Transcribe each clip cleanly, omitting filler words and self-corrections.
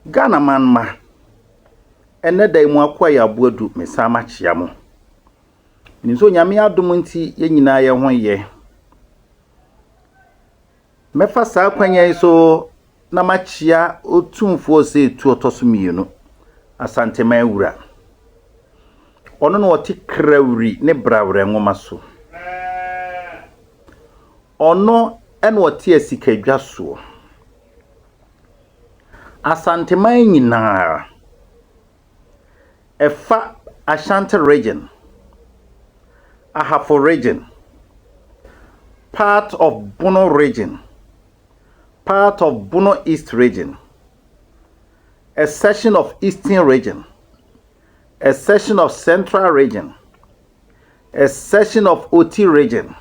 Ghana man mma, ɛnnɛ da yi mo akoa yɛ aboadu mesan makyea mo. Menim sɛ Onyame adom nti yɛn nyinaa yɛn ho yɛ. Mɛfa saa akwanya yi so na makyea Otumfoɔ Osei-Tuo ɔtɔ so mmienu, Asanteman Wura. Ɔno na ɔte Krawiri ne Brawerɛ nwoma so. Ɔno na ɔte Asikadwa soɔ. Asanteman nyinaa, ɛfa Ashanti Region, Ahafo Region, part of Bono Region, part of Bono East Region, a section of Eastern Region, a section of Central Region, a section of Oti Region,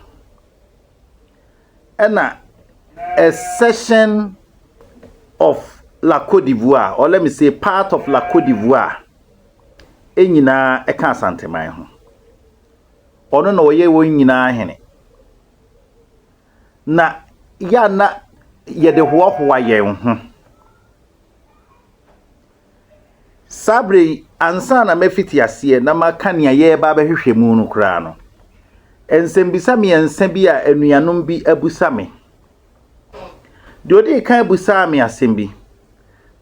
ɛna a section of La Cote d'Ivoire, or let me say part of La Cote d'Ivoire, nyinaa ɛka Asanteman ho. Ɔno na ɔyɛ wɔn nyinaa hene. Na yɛ a na yɛde hoahoa yɛn ho. Saa berɛ yi, ansa na mɛfiti aseɛ na maka nea yɛreba abɛhwehwɛ mu no koraa no, nsɛmbisa mmiɛnsa bi a anuanom bi abusa me. Deɛ ɔdii kan busaa me asɛm bi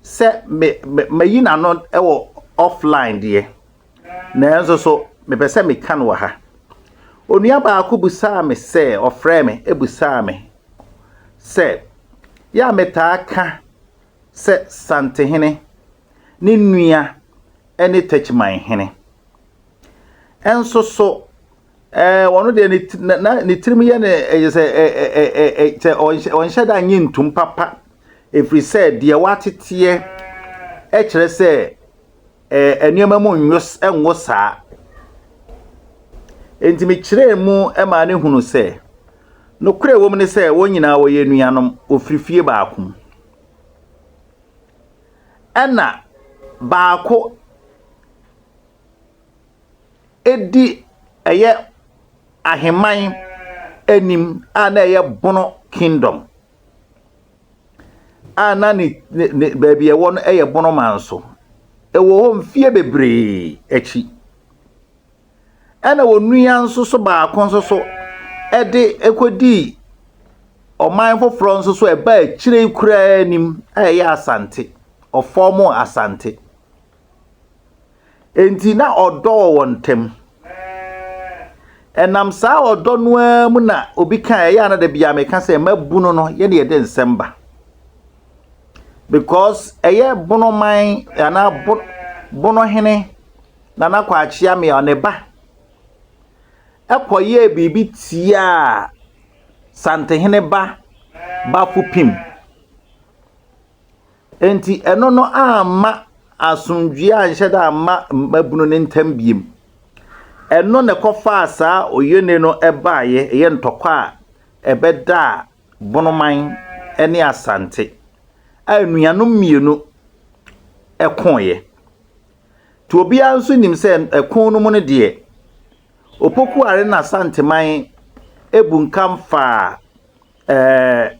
sɛ me me mayi n'ano wɔ offline deɛ, nanso so mepɛ sɛ meka no wɔ ha. Onua baako busaa me sɛ, ɔfrɛɛ me busaa me sɛ, yɛ a metaa ka sɛ Santehene ne nua ne Techimanhene. Nso so ɔno deɛ ne tirim yɛ ne ɛyɛ sɛ ɛɛ sɛ ɔnhyɛ da nye ntum papa, ɛfiri sɛ deɛ wateteɛ kyerɛ sɛ nneɛma mu nwo nwo saa. Enti mekyerɛɛ mu maa no hunu sɛ, nokorɛ wɔ mu ne sɛ wɔn nyinaa wɔyɛ nuanom, wɔfiri fie baako mu. Ɛna baako di ɛyɛ ahemman anim a na ɛyɛ Bono Kingdom a na ne ne baabi a ɛwɔ no yɛ Bono Manso. Ɛwɔ hɔ mfeɛ bebree akyi. Ɛna onua nso so baako nso so de kɔdii ɔman foforɔ nso so a ɛbaa akyire yi koraa anim a ɛyɛ Asante. Ɔfɔɔmoo Asante. Enti na ɔdɔ wɔ wɔn ntam. Ɛnam saa ɔdɔ no ara mu na obi ka ɛyɛ a na da biara meka sɛ mmabunu no yɛne yɛde nsɛm ba. Because ɛyɛ bonoman anaa bonohene Nana Kwakye Ameyaw ne ba ɛkɔyɛɛ biribi tiaa Santehene ba Bafo Pim. Enti ɛno no amma asomdwoeɛ anhyɛ da amma mmabunu no ntam biem. Ɛno na ɛkɔfaa saa oyene no baeɛ, ɛyɛ ntɔkwa a ɛbɛdaa Bonoman ne Asante a anuanom mmienu koeɛ. Nti obiara nso nim sɛ ɛko no mu no deɛ, Opoku Are ne Asanteman bunkam faa ɛɛ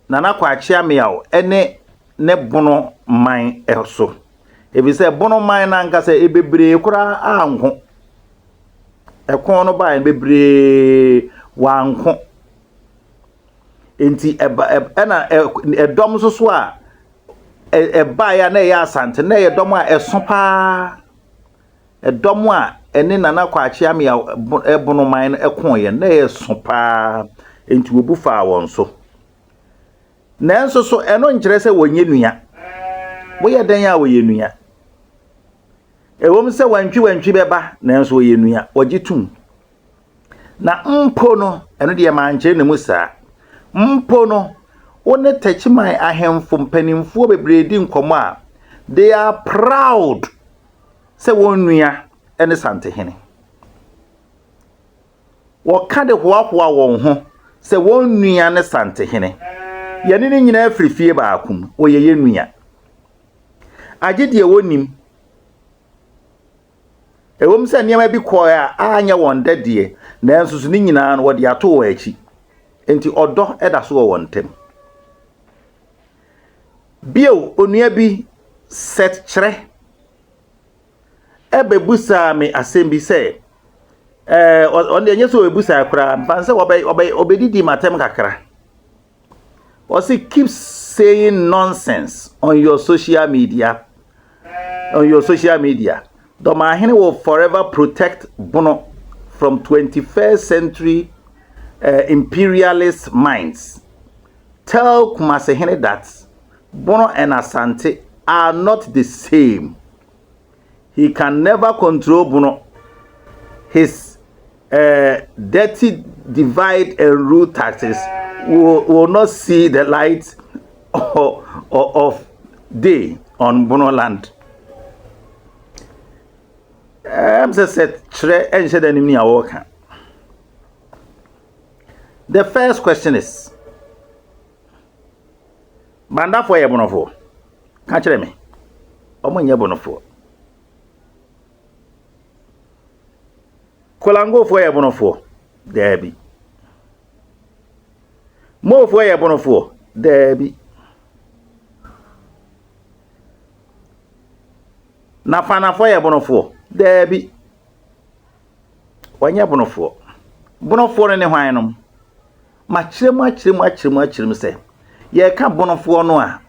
Nana Kwakye Ameyaw ne ne Bono man so. Efisɛ Bono man no ankasa bebree koraa anko. Ɛko no baeɛ no bebree wɔanko. Nti ɛba ɛna ɛdɔm nso so a ɛbaeɛ a na ɛyɛ Asante na ɛyɛ dɔm a ɛso paa. Ɛdɔm a ɛne Nana Kwakye Ameyaw Bono man no koeɛ no na ɛyɛ so paa. Nti wɔbu faa wɔn so. Nanso so ɛno nkyerɛ sɛ wɔnyɛ nua. Woyɛ dɛn a wɔyɛ nua? Ɛwom sɛ wantwi wantwi bɛba, nanso wɔyɛ nua. Wɔgye tom. Na mpo no, ɛno deɛ mankyerɛ ne mu saa. Mpo no, wo ne Techiman ahemfo mpanimfoɔ bebree di nkɔmmɔ a, they are proud sɛ wɔn nua ne Santehene. Wɔka de hoahoa wɔn ho sɛ wɔn nua ne Santehene. Yɛne no nyinaa firi fie baako mu, wɔyɛ yɛn nua. Agye deɛ wɔnim. Ɛwom sɛ nneɛma bi kɔe a anyɛ wɔn dɛ deɛ, nanso so ne nyinaa no wɔde ato wɔn akyi. Enti ɔdɔ da so wɔ wɔn ntam. Bio, onua bi Seth Kyerɛ ɛbɛbusaa me asɛm bi sɛ, ɛɛ ɔno deɛ ɛnyɛ sɛ ɔbɛbusaa koraa, mfa sɛ ɔbɛ ɔbɛ ɔbɛdidi m'atɛm kakra. Ɔse keep saying nonsense on your social media on your social media. Dɔmahene will forever protect Bono from 21st century imperialist minds. Tell Kumasehene that Bono and Asante are not the same. He can never control Bono. His dirty divide and rule tactics will not see the light of day on Bono land. Sɛ kyerɛ ɛnhyɛ da nim ni a wɔreka. The first question is, Bandafoɔ yɛ Bonofoɔ? Ka kyerɛ me. Ɔmo nyɛ Bonofoɔ. Kolangofoɔ yɛ Bonofoɔ? Daabi. Moofoɔ yɛ Bonofoɔ? Daabi. Nafanafoɔ yɛ Bonofoɔ? Daabi. Wɔnyɛ Bonofoɔ. Bonofoɔ no ne hwan nom? Makyerɛ mu akyerɛ mu akyerɛ mu akyerɛ mu sɛ yɛreka Bonofoɔ no a,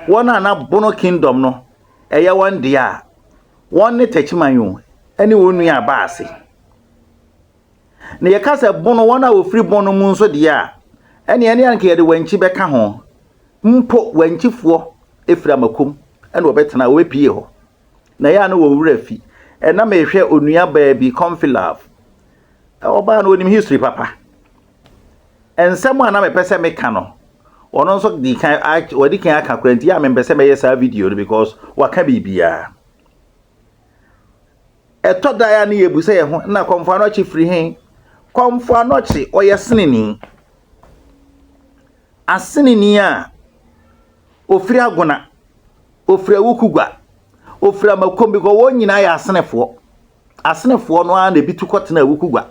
wɔn a na Bono Kingdom no ɛyɛ wɔn deɛ a, wɔn ne Takyiman o, ɛne wɔn nua aba ase. Na yɛka sɛ Bono, wɔn a wɔfiri Bono mu nso deɛ a, ɛne anka yɛde Wankyi bɛka ho. Mpo Wankyifoɔ efiri Amakom ɛna wɔbɛtena, wɔbɛpie hɔ. Na ɛyɛ a na wɔn werɛ fi. Ɛna mehwɛ onua baa bi, Comfy Love. Ɔbaa no onim history papa. Nsɛm a na mepɛ sɛ meka no, ɔno nso di kan, wɔde kan aka koraa, nti yɛ a mempɛ sɛ mɛyɛ saa video no because waka biribiara. Ɛtɔ da a ne yɛbu sɛ yɛn ho na Kɔmfo Anɔkye firi he? Kɔmfo Anɔkye ɔyɛ seneni. Aseneni a ofiri Agona, ofiri Awukugua, ofiri Amakom because wɔn nyinaa yɛ asenefoɔ. Asenefoɔ no ara na ebi tu kɔtena Awukugua.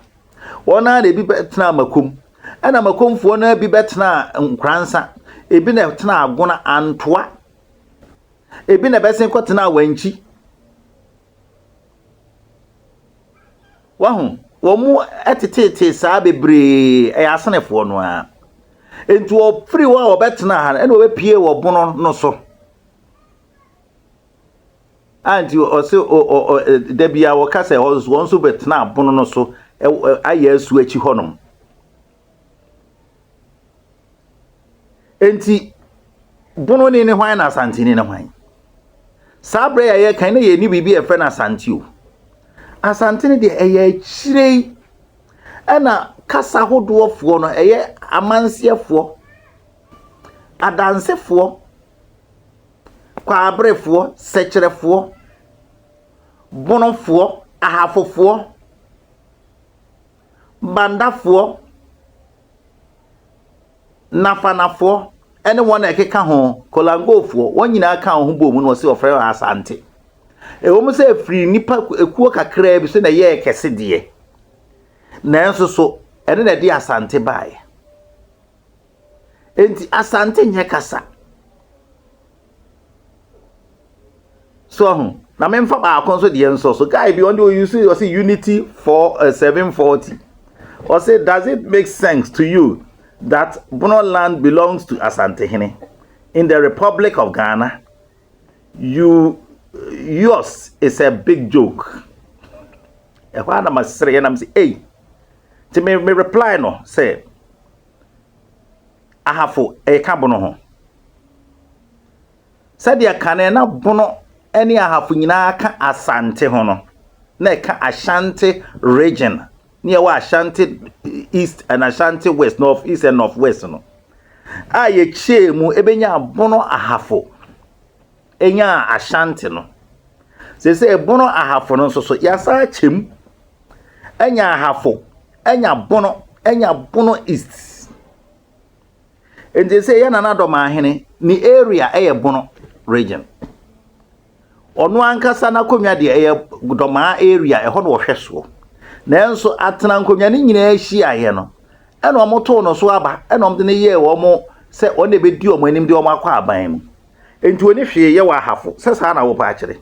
Wɔn ara na ebi bɛtena Amakom. Ɛna Amakomfoɔ no bi bɛtena Nkoransa. Ebi na ɛtena Agona, Antoa. Ebi na ɛbɛsen kɔtena Wankyi. Wahu, wɔn mu teteete saa bebree, ɛyɛ asenefoɔ no ara. Nti wɔfiri hɔ a wɔbɛtena ha no, ɛna wɔbɛpie wɔ Bono no so. A nti ɔse ɔ da bi a wɔka sɛ hɔ nso wɔn nso bɛtena Bono no so ayɛ asu akyi hɔnom. Nti Bono ni ne hwan na Asante ni ne hwan? Saa berɛ yɛ yɛkan na yɛni biribi a yɛfrɛ no Asante o. Asante no deɛ ɛyɛ akyire yi ɛna kasa ahodoɔfoɔ no ɛyɛ amanseɛfoɔ, adansefoɔ, kwaabrefoɔ, sɛkyerɛfoɔ, Bonofoɔ, Ahafofoɔ, Bandafoɔ, Nafanafoɔ ne wɔn a ɛkeka ho, Kolangofoɔ, wɔn nyinaa ka wɔn ho bɔɔ mu na wɔsi wɔfrɛ wɔn Asante. Ɛwɔ mu sɛ ɛfiri nnipa ekuo kakraa bi so na ɛyɛɛ kɛse deɛ, nanso so ɛno na ɛde Asante baeɛ. Enti Asante nyɛ kasa. So ɔho, na memfa baako nso deɛ nso so. Guy bi ɔno deɛ ɔuse ɔse Unity 4 740. Ɔse, does it make sense to you that Bono land belongs to Asantehene in the Republic of Ghana? Yours is a big joke. Ɛhɔ a na masere yɛ nam sɛ, ei. Nti me reply no sɛ, Ahafo ɛka Bono ho. Sɛdeɛ kane na Bono ne Ahafo nyinaa ka Asante ho no, na ɛka Ashanti Region. Ne yɛwɔ Ashanti East and Ashanti West, North East and North West no. A yɛkyɛɛ mu ɛbɛnya Bono Ahafo, ɛnyaa Ashanti no. Seesei Bono Ahafo no nso so, yɛasan akyɛ mu. Ɛnya Ahafo, ɛnya Bono, ɛnya Bono East. Nti sɛ yɛ Nana Dɔmaahene ne area ɛyɛ Bono Region. Ɔno ankasa n'akonnwa deɛ ɛyɛ Dɔmaa area, ɛhɔ na ɔhwɛ soɔ. Nanso atena nkonnwa no nyinaa hyiaeɛ no, ɛna wɔn too no so aba, ɛna wɔn de no yɛɛ wɔn sɛ wɔn na ɛbɛdi wɔn anim de wɔn akɔ aban mu. Enti ɔni hwee yɛ wɔ Ahafo, sɛ saa na wopɛ akyerɛ.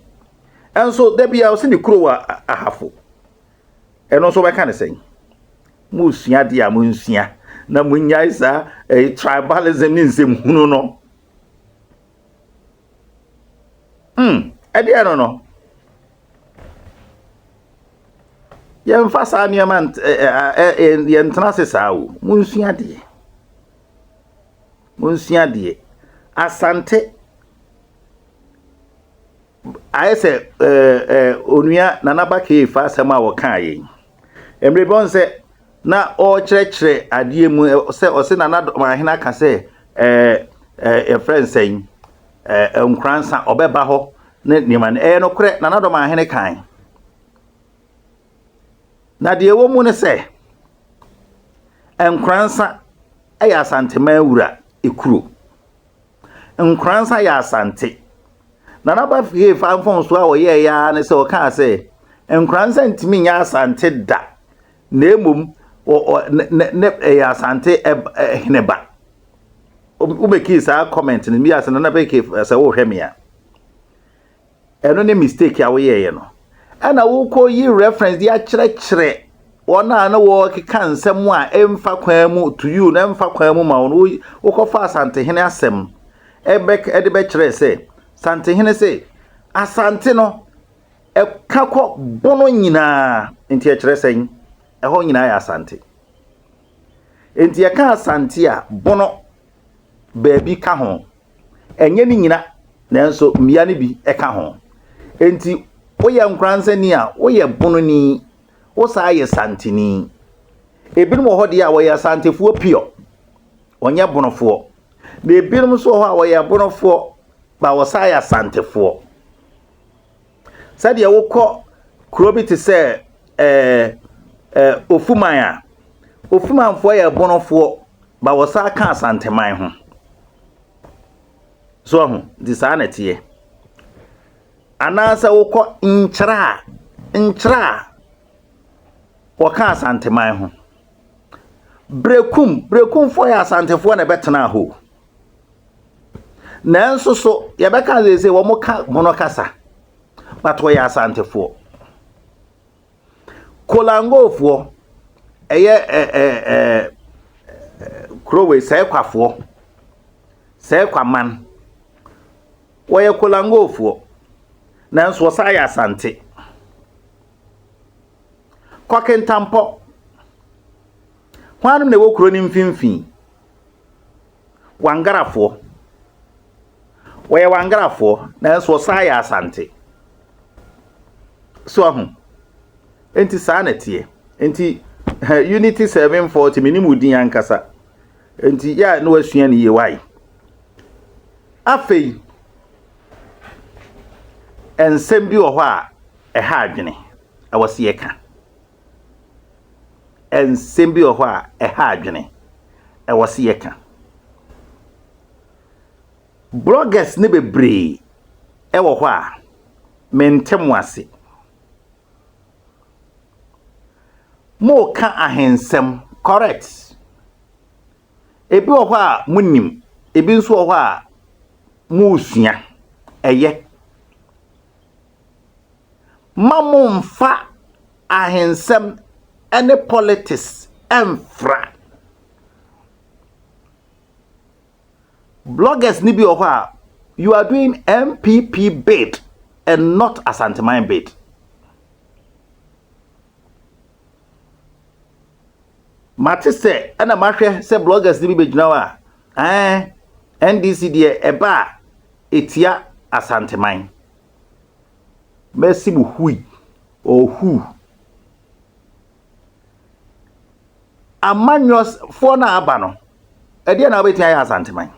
Ɛnso da biara ɔse ne kuro wɔ Ahafo. Ɛno nso wobɛka ne sɛn? Mosua adeɛ a monsua na monnyae saa eh, tribalism ne nsɛmhunu no. Ɛdeɛ no no. Yɛmfa saa nneɛma yɛntena ase saa o. Monsua adeɛ. Monsua adeɛ. Asante ayɛ sɛ ɛɛ onua Nana Bakay fa asɛm a wɔkaa yɛn. Mmerɛ bi wɔn sɛ na ɔrekyerɛkyerɛ adeɛ mu sɛ ɔsɛ Nana Ɔmanhene aka sɛ ɛɛ ɛɛ yɛfrɛ nsɛn ɛɛ Nkoransa ɔbɛba hɔ ne nneɛma no. Ɛyɛ nokorɛ, Nana Dɔmahene kan. Na deɛ ɛwɔ mu ne sɛ, Nkoransa yɛ Asanteman wura ekuro. Nkoransa yɛ Asante. Nana Bafie fa mfomsoɔ a ɔyɛeɛ ara ne sɛ ɔkaa sɛ Nkoransa ntumi nyɛ Asante da, na mmom ne ɛyɛ Asante hene ba. Wobɛkii saa comment no bi ase Nana Bafie sɛ wohwɛ me a. Ɛno ne mistake a woyɛeɛ no. Ɛna wokɔyi reference de akyerɛkyerɛ wɔn a na wɔrekeka nsɛm a ɛmfa kwan mu to you na ɛmfa kwan mu ma wɔn. Wokɔfa Asantehene asɛm ɛbɛ ɛde bɛkyerɛ sɛ Santehene sɛ Asante no ɛka kɔ bono nyinaa nti ɛkyerɛ sɛn? Ɛhɔ nyinaa yɛ Asante. Nti yɛka Asante a bono baabi ka ho. Ɛnyɛ ne nyina, nanso mmea no bi ka ho. Enti woyɛ Nkoransani a, woyɛ Bononi, wosan yɛ Santeni. Ebinom wɔ hɔ deɛ a wɔyɛ Asantefoɔ pure, wɔnyɛ Bonofoɔ. Na ebinom nso wɔ hɔ a wɔyɛ Bonofoɔ, ba wɔsan yɛ Asantefoɔ. Sɛdeɛ wokɔ kuro bi te sɛ ɛɛ ɛɛ Ofuman a, Ofumanfoɔ yɛ Bonofoɔ, ba wɔsan ka Asanteman ho. So ahu? Nti saa na ɛteɛ. Anaasɛ wokɔ Nkyerɛ a, Nkyerɛ a wɔka Asanteman ho. Berekum, Berekumfoɔ yɛ Asantefoɔ na ɛbɛtenaa hɔ. Nanso so yɛbɛka sɛ sɛ wɔn ka Bono kasa, but wɔyɛ Asantefoɔ. Kolangofoɔ, ɛyɛ ɛ ɛ ɛ kuro wei Sɛɛkwafoɔ, Sɛɛkwaman, wɔyɛ Kolangofoɔ, nanso wɔsan yɛ Asante. Kɔkentampɔ, hwannom na ɛwɔ kuro no mfimfini? Wangarafoɔ. Wɔyɛ Wangarafoɔ, nanso wɔsan yɛ Asante. So ahu? Enti saa na ɛteɛ. Enti Unity 740, menim wo din ankasa. Enti yɛ a na wasua ne yie wae. Afei, nsɛm bi wɔ hɔ a ɛha adwene, ɛwɔ sɛ yɛka. Nsɛm bi wɔ hɔ a ɛha adwene, ɛwɔ sɛ yɛka. Bloggers no bebree wɔ hɔ a, mente mo ase. Moreka ahensɛm, correct. Ebi wɔ hɔ a monim, ebi nso wɔ hɔ a moresua, ɛyɛ. Mma mommfa ahensɛm ne politics mmfra. Bloggers ni bi wɔ hɔ a you are doing NPP bid and not Asanteman bid. Mate sɛ ɛna mahwɛ sɛ bloggers ni bi bɛgyina hɔ a ɛɛ NDC deɛ ɛba a ɛtia Asanteman. Mɛsi mo hui or who. Amanyɔfoɔ no a aba no, ɛdeɛ na wobɛtumi ayɛ Asanteman?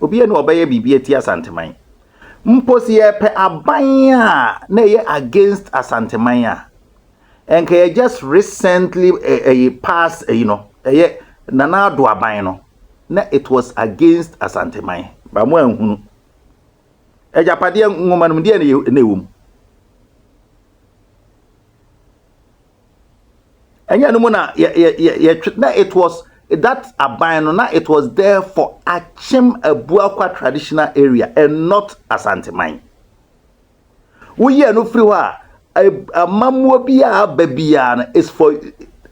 Obiara ni ɔbɛyɛ biribi atia Asanteman. Mpo sɛ yɛpɛ aban a na ɛyɛ against Asanteman a, ɛnka yɛ just recently ɛyɛ pass ɛyi no, ɛyɛ Nana Addo aban no, na it was against Asanteman. Ba mo anhunu. Agyapadeɛ nwoma no mu deɛ na ɛwɔ mu. Ɛnyɛ no mu na yɛ yɛ yɛ yɛtwe na it was That aban no, na it was there for Akyem Abuakwa traditional area and not Asanteman. Woyi ɛno firi hɔ a, amammuo bi a aba biara no is for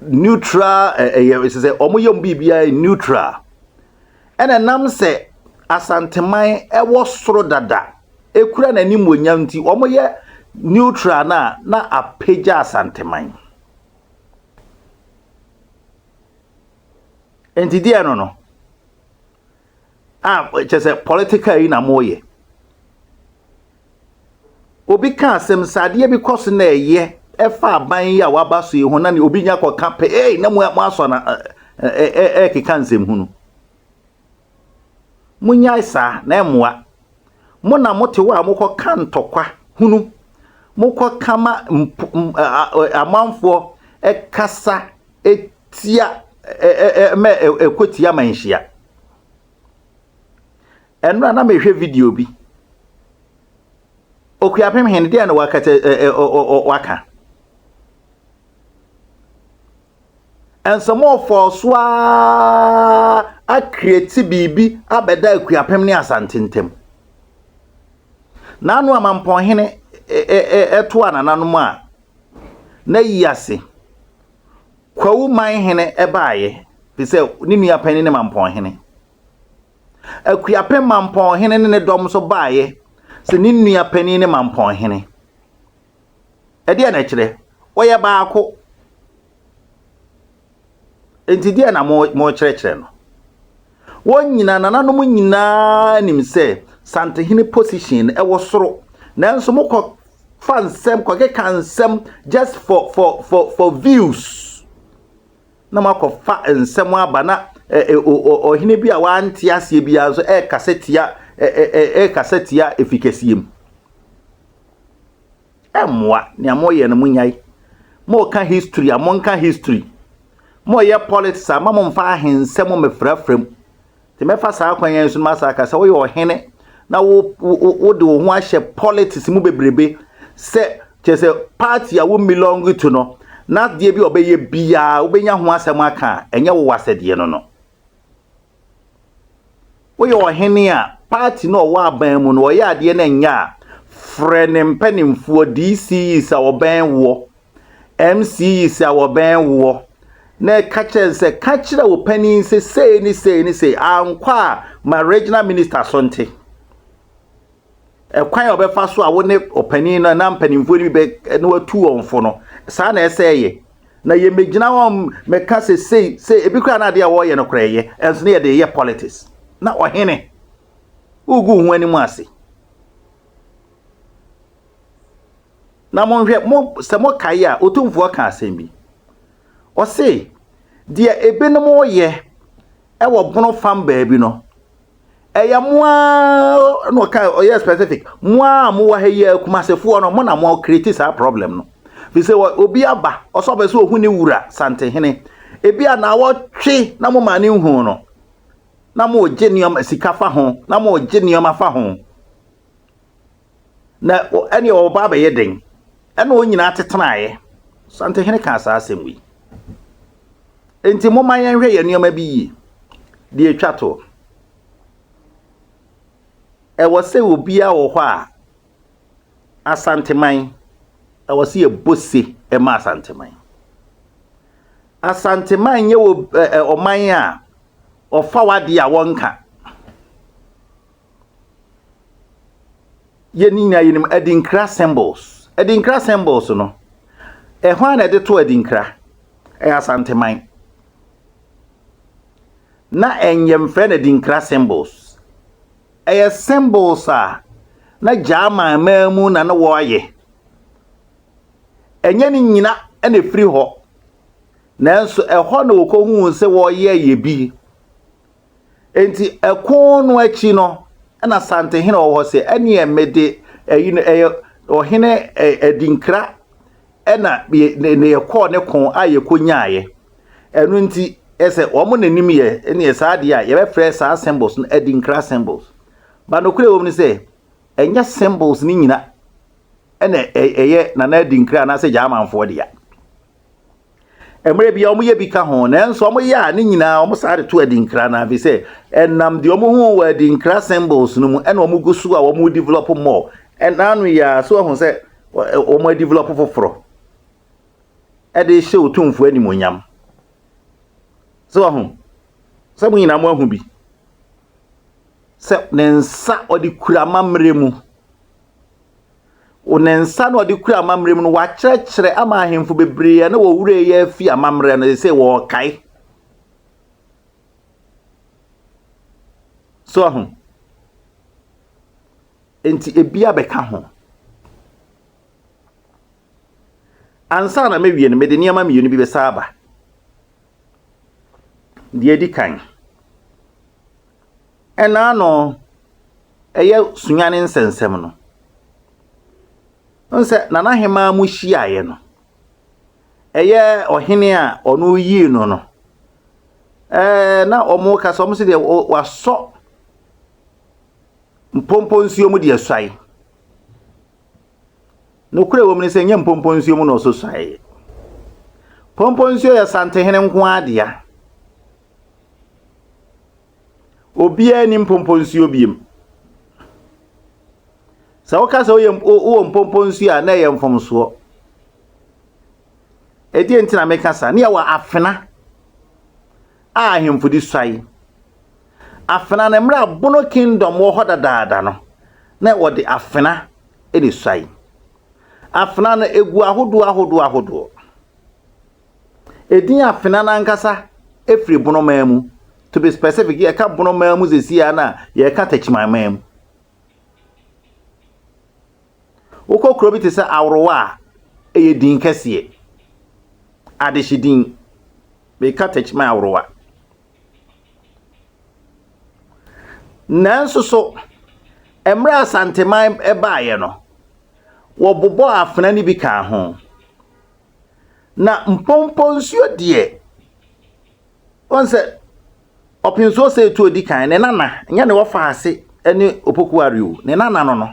neutral. Ɛyɛ sɛ wɔn yɛ wɔn biribiara neutral. Ɛna nam sɛ Asanteman ɛwɔ soro dada, ekura n'animonyam nti, wɔn yɛ neutral na apagya Asanteman. Nti deɛ no a kyerɛ sɛ political yi na moyɛ. Obi ka asɛm sɛ adeɛ bi kɔ so na ɛyɛ ɛfa aban yi a waba so yi ho na ne obi nya kɔka pɛ, ei, na mo asɔ na ɛkeka nsɛm hunu. Monyae saa na ɛmmoa mo. Na mote hɔ a, mokɔka ntɔkwa hunu, mokɔka ma amanfoɔ ɛkasa ɛtia mɛ ɛkɔ tia ma nhyia. Ɛnora na mehwɛ video bi, Okuapem hene deɛ na wakata waka nsɛmɔfɔ so a acreate biribi abɛda Akuapem ne Asante ntam. N'ano amampɔnhene ɛto anananom a na yi ase Kwawu man hene ɛbaayɛ fi sɛ ne nua panyin ne mampɔnhene. Akuapem mampɔnhene ne ne dɔm nso baayɛ sɛ ne nua panyin ne mampɔnhene. Ɛdeɛ na ɛkyerɛ wɔyɛ baako. Nti deɛ na mo kyerɛkyerɛ no, wɔn nyinaa, nananom nyinaa nim sɛ Santehene position ɛwɔ soro, nanso mokɔ fa nsɛm kɔkeka nsɛm just for views na moakɔfa nsɛm aba na ɔhene bi a wante aseɛ biara nso ɛrekasa tia efi kɛseɛ mu. Ɛmmoa nea moyɛ no. Monyae. Moka history a, monka history. Moyɛ politics a, ma momfa ahensɛm mmɛfrafra mu. Nti mɛfa saa kwan yɛn nso no masa aka sɛ woyɛ ɔhene na wo wode wo ho ahyɛ politics mu bebrebe sɛ kyerɛ sɛ party a wo belong to no na deɛ bi a ɔbɛyɛ biara wobɛnya ho asɛm aka a, ɛnyɛ wo wasɛdeɛ no. Woyɛ ɔhene a, party no ɔwɔ aban mu no, ɔyɛ adeɛ no ɛnyɛ a, frɛ ne mpanimfoɔ, DCEs a wɔbɛn woɔ, MCEs a wɔbɛn woɔ, na ɛka kyerɛ sɛ ka kyerɛ wo panin sɛ sei ne sei ne sei ankɔ a, ma regional minister so. Nte ɛkwan a ɔbɛfa so a wo ne ɔpanin no na mpanimfoɔ no bi bɛ na watu wɔn fo no, saa na ɛsɛ yɛ. Na yɛmɛgyina hɔ mɛka sɛ sei sei, ebi koraa na adeɛ a wɔreyɛ no koraa yɛ, ɛnso ne yɛde yɛ politics. Na ɔhene wogu ho anim ase. Na monhwɛ mo sɛ mokae a, Otumfoɔ ka asɛm bi, ɔse deɛ ebinom yɛ ɛwɔ Bono fam baabi no, ɛyɛ mo a na ɔka, ɔyɛ specific, mo a mowɔ ha yi, Akumasefoɔ no, mo na mo create saa problem no. Fi sɛ obi aba, ɔsɛ ɔbɛ sɛ ohu ne wura Santehene, ebi a na wɔtwe na mo maa ne nhu no, na mo gye nneɛma sika fa ho, na mo gye nneɛma fa ho, na ɛne ɔba abɛyɛ den ɛna wɔn nyinaa tetenaeɛ. Santehene ka saa asɛm yi. Nti momma yɛnhwɛ yɛn nneɛma bi yie. Deɛ etwa to, ɛwɔ sɛ obiara wɔ hɔ a, Asanteman, ɛwɔ sɛ yɛbɔ se ɛma Asanteman. Asanteman nyɛ wɔ ɛ ɔman a ɔfa wadeɛ a wɔnka. Yɛn nyinaa yɛnim Adinkra symbols. Adinkra symbols no, ɛhɔ a na ɛde to Adinkra ɛyɛ Asanteman na ɛnyɛ mfrɛ no Adinkra symbols. Ɛyɛ symbols a na German man mu na wɔayɛ. Ɛnyɛ ne nyina ɛna ɛfiri hɔ, nanso ɛhɔ na wɔkɔhuu sɛ wɔreyɛ yɛ bi. Nti ɛko no akyi no, ɛna Santehene wɔ hɔ sɛ ɛneɛ mede ɛyi no ɛyɛ ɔhene Adinkra ɛna ne yɛkɔɔ ne ko a yɛkɔ nyaeɛ. Ɛno nti ɛsɛ wɔn n'anim yɛ ɛneɛ saa adeɛ a yɛbɛfrɛ saa symbols no Adinkra symbols. Ba nokorɛ wɔ mu ne sɛ ɛnyɛ symbols ne nyina ɛna ɛyɛ Nana Adinkra anaasɛ Gyamanfoɔ dea. Mmerɛ biara wɔyɛ bi ka ho, nanso wɔyɛ a ne nyinaa wɔn saa de to adinkra no afi sɛ ɛnam deɛ wɔn ho wɔ adinkra symbols no mu ɛna wɔn gu so a wɔn develop more. Ɛna ano yi a so wɔn sɛ wɔn develop foforɔ ɛde hyɛ Otumfoɔ animuonyam. So wɔn sɛ mo nyinaa mo ahu bi sɛ ne nsa ɔde kura amammerɛ mu. Ne nsa na ɔde kura amammerɛ mu no, wakyerɛkyerɛ ama ahemfo bebree a na wɔwura yi afi amammerɛ no sɛ wɔrekae. So ahu? Nti ebi abɛka ho. Ansa na mewie no, mede nneɛma mmienu bi bɛsa aba. Deɛ edi kan, ɛna ano ɛyɛ Sunyani nsɛnsɛm no. Wohu sɛ Nana Hemaa mu hyiaeɛ no, ɛyɛ ɔhene a ɔno yii no no, ɛɛ na wɔn kasa wɔn sɛ deɛ wasɔ mpompo nsuo mu deɛ suae. Nokorɛ wɔ mu ne sɛ nyɛ mpompo nsuo mu na ɔsɔ suaeɛ. Pompo nsuo yɛ Santehene nko ara dea. Obiara nni mpompo nsuo biem. Sɛ woka sɛ woyɛ wowɔ mpompo nsuo a na ɛyɛ mfomsoɔ. Ɛdeɛ nti na meka saa? Ne yɛwɔ afena a ahemfo de suae. Afena no mmerɛ a Bono Kingdom wɔ hɔ dadaada no, na wɔde afena de suae. Afena no egu ahodoɔ ahodoɔ ahodoɔ. Edin afena no ankasa firi Bonoman mu. To be specific, yɛka Bonoman mu seesei ara no a, yɛreka Takyimanman mu. Wokɔ kuro bi te sɛ Aworowa a, ɛyɛ din kɛseɛ. Adehye din. Meka Takyiman Aworowa. Nanso so, mmerɛ a Asanteman baeɛ no, wɔbobɔɔ afena no bi kaa ho. Na mpɔmpɔnsuo deɛ, wɔn sɛ ɔpensuo sɛ etu odi kan, ne nana, nyɛ ne wɔfa ase ne opokuware o, ne nana no no.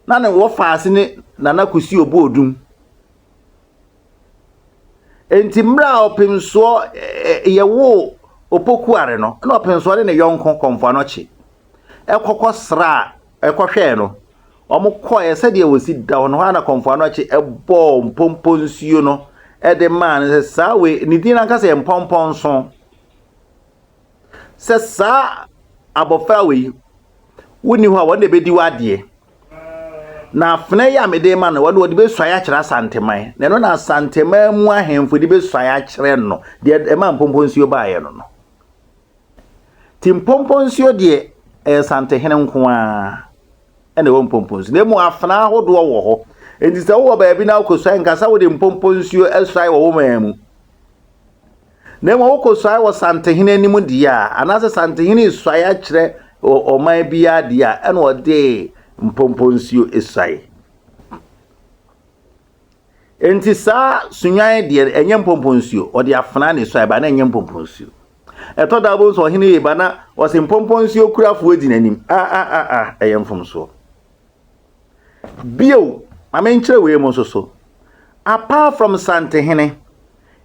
Na ne wɔfa ase ne Nana Kusi Obuodum. Enti mmerɛ a ɔpensoɔ yɛwoo opokuware no, na ɔpensoɔ ne ne yɔnko Kɔmfo Anɔkye ɛkɔkɔ sraa ɛkɔhwɛɛ no. Wɔkɔeɛ sɛdeɛ wɔsi da hɔ no, hɔ ara na Kɔmfo Anɔkye bɔɔ mpɔmpɔ nsuo no de maa no sɛ saa wei, ne din ankasa yɛ mpɔmpɔnso. Sɛ saa abɔfra wei, wonni hɔ a wɔn na ɛbɛdi w'adeɛ. Na afena yi a mede ma no, wɔde wɔde bɛsuae akyerɛ Asanteman. Na ɛno na Asanteman mu ahemfo de bɛsuae akyerɛ no, deɛ ɛma mpɔmpɔ nsuo baeɛ no no. Nti mpɔmpɔ nsuo deɛ, ɛyɛ Santehene nko ara. na ɛwɔ mpɔmpɔ nsuo na emu afena ahodoɔ wɔ hɔ nti sɛ wowɔ baabi na wokɔsuae nka sɛ wode mpɔmpɔ nsuo asuae wɔ wo man mu na mmom wokɔsuae wɔ santehene anim deɛ a anaasɛ santehene suae akyerɛ ɔman biara deɛ a ɛna ɔde mpɔmpɔ nsuo suae Enti saa sunwan deɛ ɛnyɛ mpɔmpɔ nsuo, ɔde afena na esuae ba na ɛnyɛ mpɔmpɔ nsuo. Ɛtɔ da wobɛhu sɛ ɔhene yi ba na ɔse mpɔmpɔ nsuo kurafoɔ di n'anim. A a a a ɛyɛ mfomsoɔ. Bio, ma menkyerɛ wei mu nso so. Apart from Santehene,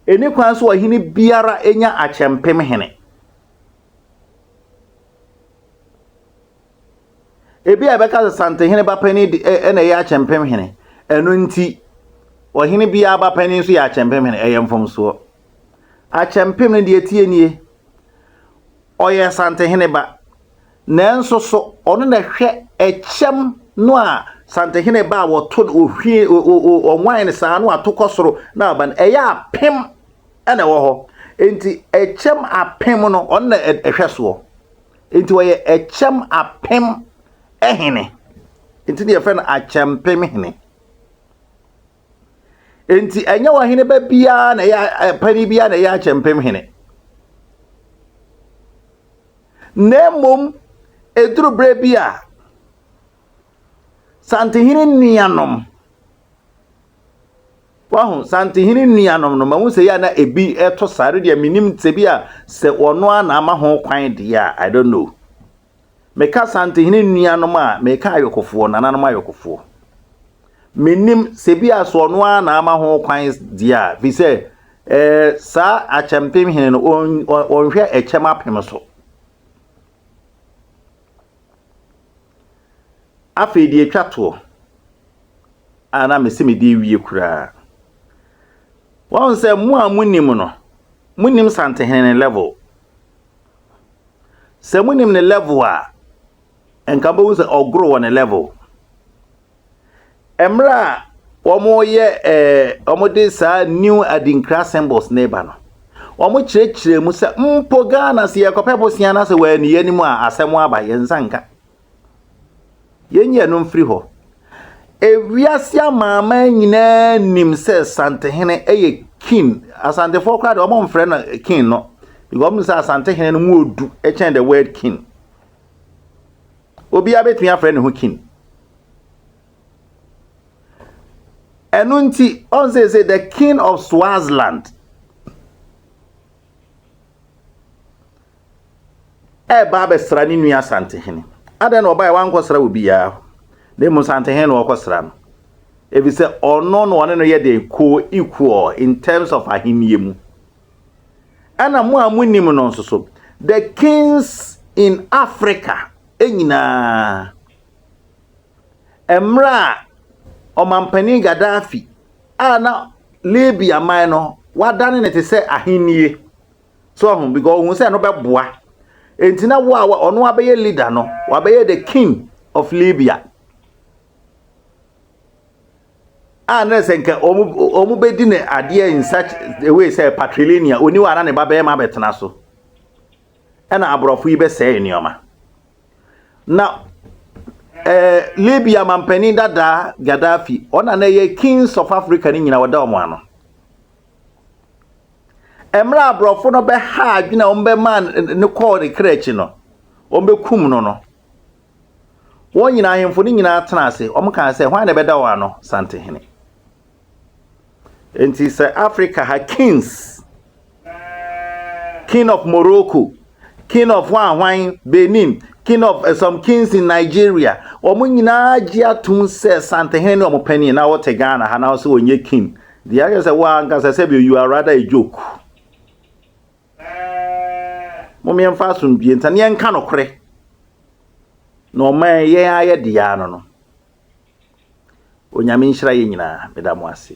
ɛni kwan so ɔhene biara nya akyɛmpem hene. Ebia yɛbɛka sɛ Santehene ba panin de ɛ na ɛyɛ akyɛmpem hene. Ɛno nti, ɔhene biara ba panin nso yɛ akyɛmpem hene. Ɛyɛ mfomsoɔ. Akyɛmpem no deɛ ɛteɛ nie. Ɔyɛ Santehene ba. Nanso so ɔno na ɛhwɛ ɛkyɛm no a Santehene ba a wɔto no wɔhwie wɔnwan no saa na wato kɔ soro na aba no ɛyɛ apem ɛna ɛwɔ hɔ. Enti ɛkyɛm apem no ɔno na ɛhwɛ soɔ. Enti ɔyɛ ɛkyɛm apem hene. Enti ne yɛfrɛ no akyɛmpem hene. Enti ɛnyɛ ɔhene ba biara na ɛyɛ panin biara na ɛyɛ akyɛmpem hene. Na mmom ɛduru berɛ bi a Santehene nuanom Wahu, Santehene nuanom no, mahu sɛ yɛ a na ebi ɛto saa, ɛno deɛ menim sɛ bi a sɛ ɔno ara na ama ho kwan deɛ a, I don't know. Meka Santehene nuanom a, meka ayɔkofoɔ, nananom ayɔkofoɔ. Menim sɛ bi a sɛ ɔno ara na ama ho kwan deɛ a, fi sɛ Ɛɛ saa akyɛmpem hene no, ɔnhwɛ ɛkyɛm apem so. Afei deɛ ɛtwa toɔ a na mese mede rewie koraa. Wɔn sɛ mo a monim no, monim Santehene ne level. Sɛ monim ne level a, nka mobɛhu sɛ ɔgoro wɔ ne level. Mmerɛ a wɔyɛ ɛɛ wɔde saa new adinkra symbols no reba no, wɔkyerɛkyerɛ mu sɛ mpo Ghana sɛ yɛkɔpɛ bosea na sɛ wɔanni yɛn anim a asɛm aba yɛn nsa nka. Yɛnyi ɛno mfiri hɔ. Ewiase amanaman nyinaa nim sɛ Santehene yɛ king. Asantefoɔ koraa deɛ wɔmfrɛ no king no because wɔn sɛ Asantehene no mu odu kyɛn the word king. Obiara bɛtumi afrɛ ne ho king. Ɛno nti, ɔn sɛ sɛ the king of Swaziland ɛreba abɛsra ne nua Asantehene. Adɛn na ɔbaeɛ wankɔsra obiara hɔ, na mmom Santehene na ɔkɔsra no? Efisɛ ɔno na ɔne no yɛ den co-equal in terms of ahenni mu. Ɛna mo a monim no nso so, the kings in Africa nyinaa, mmerɛ a ɔmampanin Gaddafi a na Libya man no wadane no te sɛ ahennie so ɔho because ohun sɛ ɛno bɛboa nti na wo a ɔno abɛyɛ leader no wabɛyɛ the king of Libya a na sɛ nka wɔn wɔn bɛdi ne adeɛ in such a way sɛ patrilineal oni hɔ a na ne ba bɛrima abɛtena so ɛna aborɔfo yi bɛsɛe nneɛma na ɛɛ Libya mampanin dadaa Gaddafi ɔna na ɛyɛ kings of Africa ne nyinaa wɔda wɔn ano. Mmerɛ a aborɔfo no bɛha adwene a wɔbɛma ne kɔɔ ne kra akyi no, wɔbɛkum no no, wɔn nyinaa ahemfo no nyinaa tena ase, wɔn kaa sɛ, hwan na ɛbɛda wɔn ano? Santehene. Nti sɛ Africa ha kings, king of Morocco, king of hwan hwan, Benin, king of some kings in Nigeria, wɔn nyinaa gye atom sɛ Santehene ne wɔn panin na wɔte Ghana ha na wɔsɛ wɔnyɛ king. Deɛ ayɛ sɛ wo ankasa sɛ bi you are rather a joke. Mom yɛmfa asomdwie nta ne yɛnka nokorɛ. Na ɔman yɛn ayɛ deɛ ano no. Onyame nhyira yɛn nyinaa. Meda mo ase.